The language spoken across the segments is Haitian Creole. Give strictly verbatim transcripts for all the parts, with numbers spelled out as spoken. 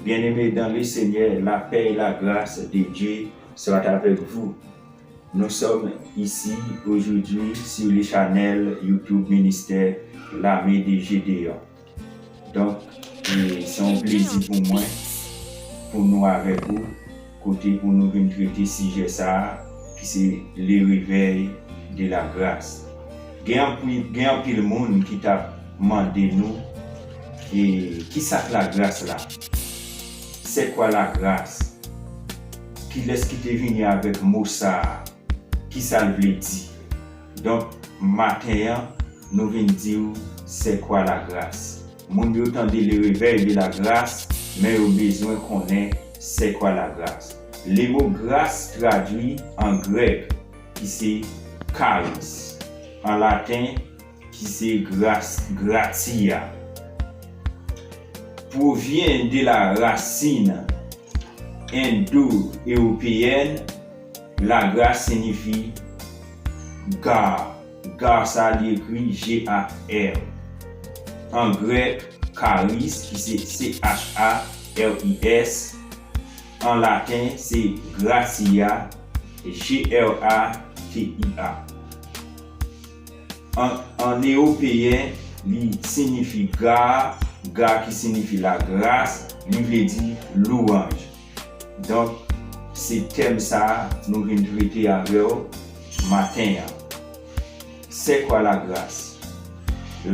Bien-aimés dans le Seigneur, la paix et la grâce de Dieu soient avec vous. Nous sommes ici aujourd'hui sur le channel YouTube Ministère L'Armée de Gédéon. Donk, e, se yon plezi pou mwen, pou nou avèk ou, kote pou nou vin trete sijè sa a, ki se le réveil de la grâce. Gen anpil, gen anpil moun ki t ap mande nou, e, ki sa k lagras la? C'est quoi la grâce? Kilès ki te vini avèk mo sa a? Ki sa l vle di? Donk, maten an, nou vin di w, c'est quoi la grâce? Moun yo tande le réveil de la grâce, men yo bezwen konnen c'est quoi la grâce. Le mot grâce tradui en grec, ki se charis, en latin, ki se gras, gratia, provient de la racine indo-européenne, la grâce signifie gar. Gar sa li ekri G A R. An grèk, charis, ki se C H A R I S. An laten, se gratia, G R A T I A. An, an ewopeyen, li siyifi gar, gar ki siyifi lagras, li vle di lwanj. Donk, se tèm sa a nou vin trete avè w maten an. C'est quoi la grâce?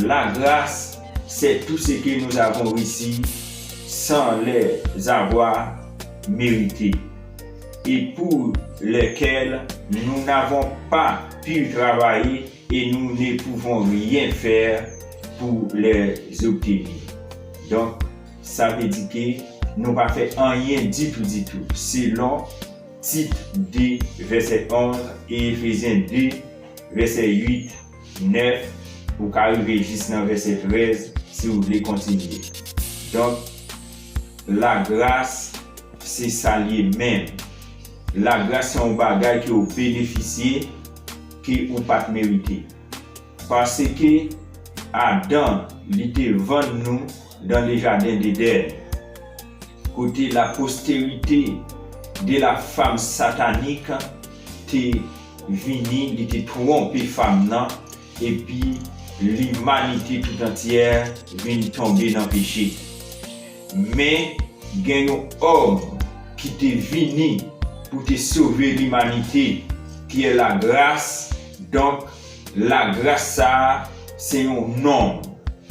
La grâce, c'est tout ce que nous avons reçu sans les avoir mérités et pour lesquels nous n'avons pas pu travailler et nous ne pouvons rien faire pour les obtenir. Donk, sa vle di ke nou pa fè anyen ditou, ditou, selon Tit de, vèsè onz, e Efezyen de, vèsè uit, nèf, ou ka rive jis nan vèsè trèz, si w vle kontinye. Donk, lagras, se sa l ye menm. Lagras se yon bagay ke w benefisye, ke ou pa t merite. Paske Adan, li te vann nou dans le jardin d'Éden, kote la postérité de la femme satanique te vini, li te twonpe fanm nan, epi limanite tout antyè vin tonbe nan peche. Men gen yon òm ki te vini pou te sove limanite, ki è lagras. Donk, lagras sa a, se yon nonm.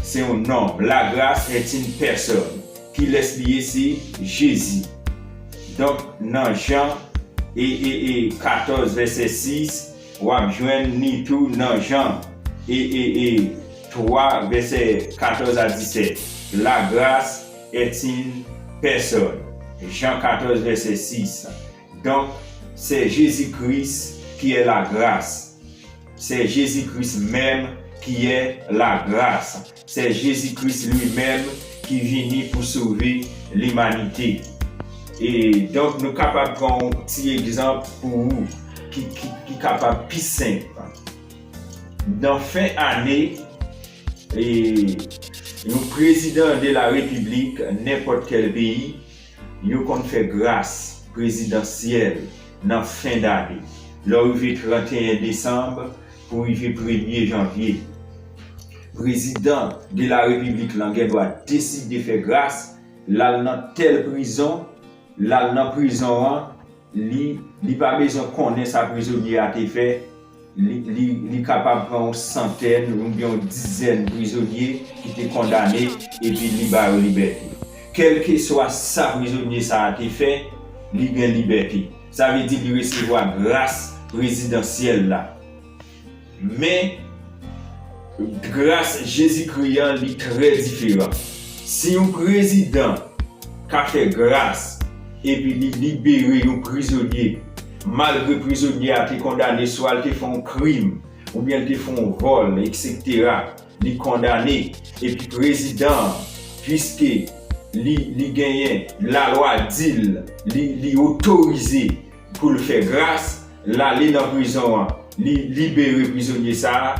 Se yon nonm. Lagras est une personne. Kilès li ye? Se Jezi. Donk, nan Jan, e, e, e, katòz, vèsè sis, w ap jwenn li tou nan Jan, e, e, e, twa, vèsè katòz a disèt. La grâce est une personne. Jan katòz, vèsè sis. Donk, c'est Jésus-Christ qui est la grâce. C'est Jésus-Christ même qui est la grâce. C'est Jésus-Christ lui-même ki vini pou sove limanite. E donk, nou kapab pran yon ti egzanp pou ou ki, ki, ki kapab pi senp. Nan fen ane, e, yon prezidan de la repiblik, nenpòt kèl peyi, yo konn fè gras prezidansyèl nan fen dane, lè w rive tranteyen desanm pou rive premye janvye. Prezidan de la repiblik lan gen dwa deside fè gras, l al nan tèl prizon, l al nan prizon an, li, li pa bezwen konnen sa prizonye a te fè, li, li, li kapab pran yon santèn oubyen yon dizèn prizonye ki te kondane, epi li ba yo libète. Kèlkeswa sa prizonye sa a te fè, li gen libète. Sa vle di li resevwa gras prezidansyèl la. Men, gras Jezikri an, li trè diferan. Si yon prezidan ka fè gras, epi li libere yon prizonye, malgre prizonye a te kondane, swa l te fè yon krim, oubyen l te fè yon vòl, etsetera, li kondane, epi prezidan an, piske li, li genyen, lalwa di l, li, li otorize pou l fè gras, l ale nan prizon an, li libere prizonye sa a,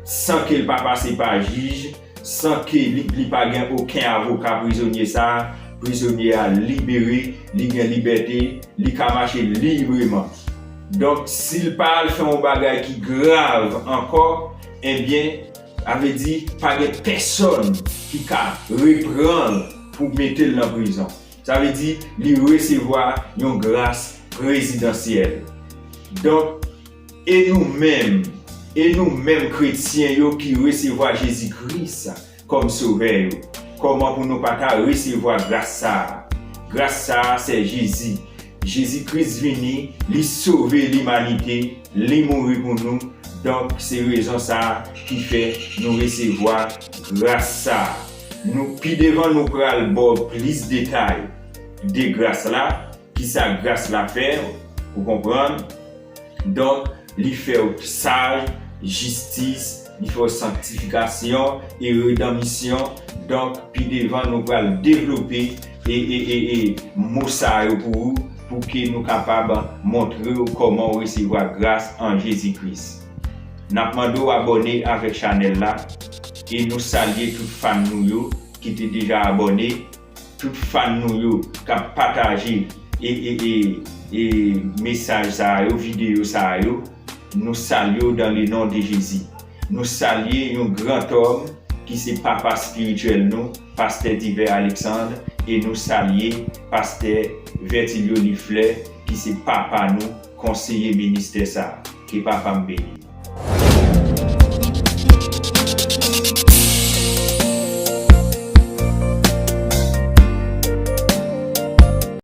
san ke l pa pase pa jij, san ke li, li pa gen okenn avoka prizonye sa a, prizonye a libere, li gen libète, li ka mache libreman. Donk, si l pa al fè yon bagay ki grav ankò, ebyen, sa vle di, pa gen pèsòn ki ka reprann l pou mete l nan prizon. Sa vle di, li resevwa yon gras prezidansyèl. Donk, e nou menm, e nou menm kretyen yo ki resevwa Jezi Kris kòm Sovè yo, kòman pou nou pa ta resevwa gras sa a? Gras sa a, se Jezi. Jezi Kris vini, li sove limanite, li mouri pou nou. Donk, se rezon sa a ki fè nou resevwa gras sa a. Nou, pi devan, nou pral ba w plis detay de gras la, kisa gras la fè, ou konprann? Donk, li fè w saj, jistis, li fè w sanktifikasyon e redanmisyon. Donk, pi devan, nou pral devlope e, e, e, e mo sa yo pou ou, pou ke nou kapab montre w kòman w resevwa gras an Jezi Kris. N ap mande w abòne avèk chanèl la e nou salye tout fan nou yo ki te deja abòne, tout fan nou yo k ap pataje e, e, e, e mesaj sa yo, videyo sa yo. Nou salye w dans le nom de Jésus. Nou salye yon gran òm ki se papa espirityèl nou, pastè Divè Alexandre, e nou salye pastè Vertilio Liflè, ki se papa nou, konseye ministè sa a. Ke papa m beni.